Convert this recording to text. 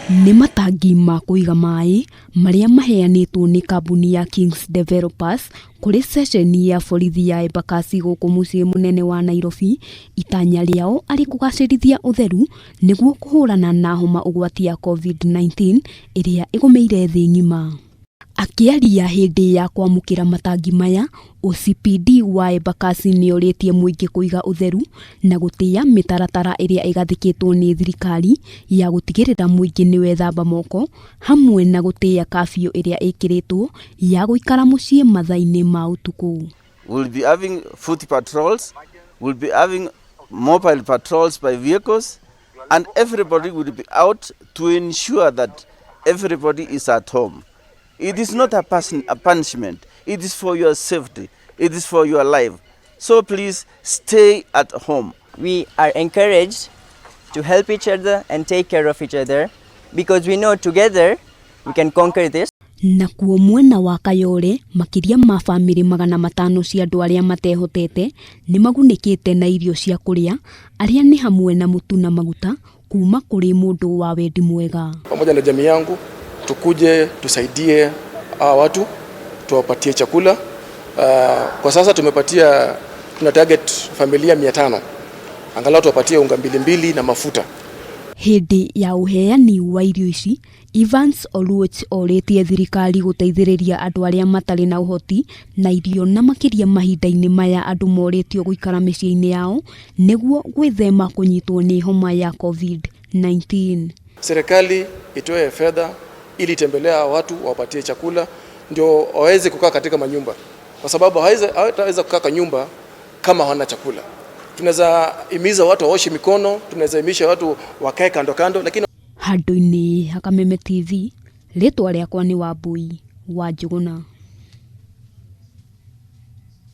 Nĩ matangi ma kũiga maĩ marĩa maheanĩtwo nĩ kambuni ya Kings Developers kũrĩ ceceni ya borithi ya Embakasi gũkũ mũciĩ mũnene wa Nairobi, itanya rĩao arĩ kũgacĩrithia ũtheru nĩguo kũhũrana na homa ũgwati ya Covid-19 ĩrĩa ĩgũmĩire thĩ ng'ima. Akĩaria hĩndĩ ya kwamũkĩra matangi maya, OCPD wa Embakasi nĩorĩtie mũingĩ kũiga ũtheru na gũtĩĩa mĩtaratara ĩrĩa ĩgathĩkĩtwo nĩ thirikari ya gũtigĩrĩra mũingĩ nĩwethamba moko hamwe na gũtĩĩa kabiũ ĩrĩa ĩkĩrĩtwo ya gũikara mũciĩ mathaa-inĩ ma ũtukũ. We'll be having foot patrols, we'll be having mobile patrols by vehicles, and everybody will be out to ensure that everybody is at home. It is not a punishment, it is for your safety, it is for your life. So please stay at home. We are encouraged to help each other and take care of each other because we know together we can conquer this. Nakuo mwena wa Kayole makĩria ma bamĩrĩ 500 cia andũ arĩa matehotete nĩ magunĩkĩte na irio cia kũrĩa arĩa nĩ hamwe na mũtu na maguta kuma kũrĩ mũndũ wa wendi mwega. Pamoja na jamii yangu tukuje tusaidie hawa watu tuwapatie chakula. Kwa sasa tumepatia, tuna target familia 500 angalau tuwapatie unga mbili mbili na mafuta. Hĩndĩ ya ũheani wa irio ici, Evans Oluoch orĩtie thirikari gũteithĩrĩria andũ arĩa matarĩ na ũhoti na irio na makĩria mahinda-inĩ maya andũ morĩtio gũikara mĩciĩ-inĩ yao nĩguo gwĩthema kũnyitwo nĩ homa ya Covid-19. Serikali itoe fedha ili itembelea watu wapatie chakula ndio waweze kukaa katika manyumba, kwa sababu hawataweza kukaa kwa nyumba kama hawana chakula. Tunaweza himiza watu waoshe mikono, tunaweza himiza watu wakae kando kando, lakini Handũ-inĩ ha Kameme TV, rĩtwa rĩakwa nĩ Wambui wa Njũgũna.